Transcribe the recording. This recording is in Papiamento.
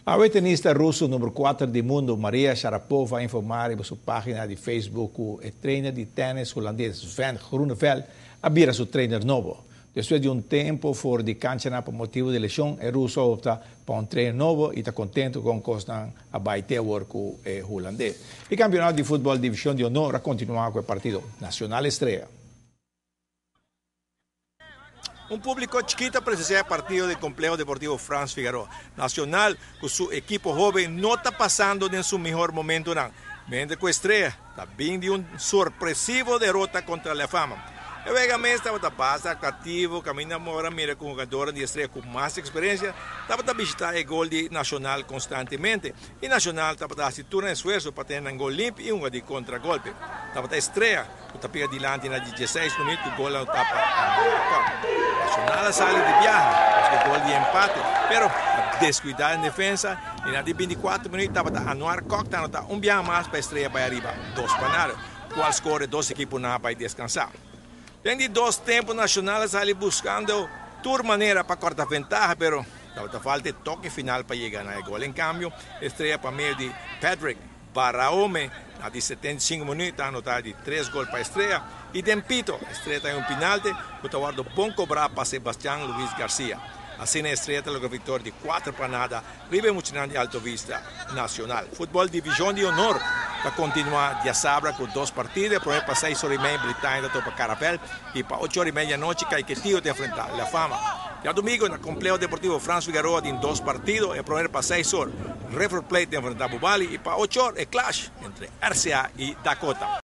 Awe tenista ruso number 4 di mundo Maria Sharapova a informa riba su pagina di Facebook cu e trainer di tennis hulandes Sven Groeneveld a bira su trainer nobo. Despues di un tempo for di canchanan pa motibo di lesion, e ruso a opta pa un trainer nobo y ta contento con cosnan a bay te awor cu e hulandes. E campeonato di futbol Division di Honor a continua cu e partido Nacional Estrella. Un publico chikito a presencia e partido den Compleho Deportivo Frans Figaroa. Nacional cu su ekipo hoben no ta pasando den su mihor momentonan, mientras cu Estrella ta bin di un sorpresivo derota contra La Fama. E wega mes tabata basta atractivo caminda por a mira cu hugadornan di Estrella cu mas experiencia tabata bishita e gol di Nacional constantemente y Nacional tabata haci tur nan esfuerzo pa tene nan gol limpi y hunga di contragolpe. Tabata Estrella ku ta pega dilanti na di dieseis minüt ku gol anotá pa André Kok. Nacional a sali di biaha pasobra e gol di empate, pero a deskuidá den defensa i na di 24 minüt tabata Anuar Kok ta anotá un biaha mas pa Estrella bai ariba 2-0, kual skor e dos ekiponan a bai deskansá. Den di dos tempu Nacional a sali buskando tur manera pa kòrta ventaha, pero tabata falta e toke final pa yega na e gol. En kambio, Estrella pa medio di Patrick Barahome na di 75 minuut ta anota di tres gol pa Estrella y den pito Estrella ta hay un pinalte cu ta wordo bon cobra pa Sebastian Luis Garcia. Asina Estrella ta logra victoria di 4-0 riba e muchanan di Alto Vista Nacional. Futbol Division di Honor ta continua diasabra cu dos partido, e prome pa 6 ora y media Bretaña ta topa Carapel y pa 8 ora y media anochi Caiquetio ta enfrenta La Fama. Diadomingo na Compleho Deportivo Frans Figaroa tin dos partido, e prome pa 6 or River Plate ta enfrenta Bubali y pa 8 or e clash entre RCA y Dakota.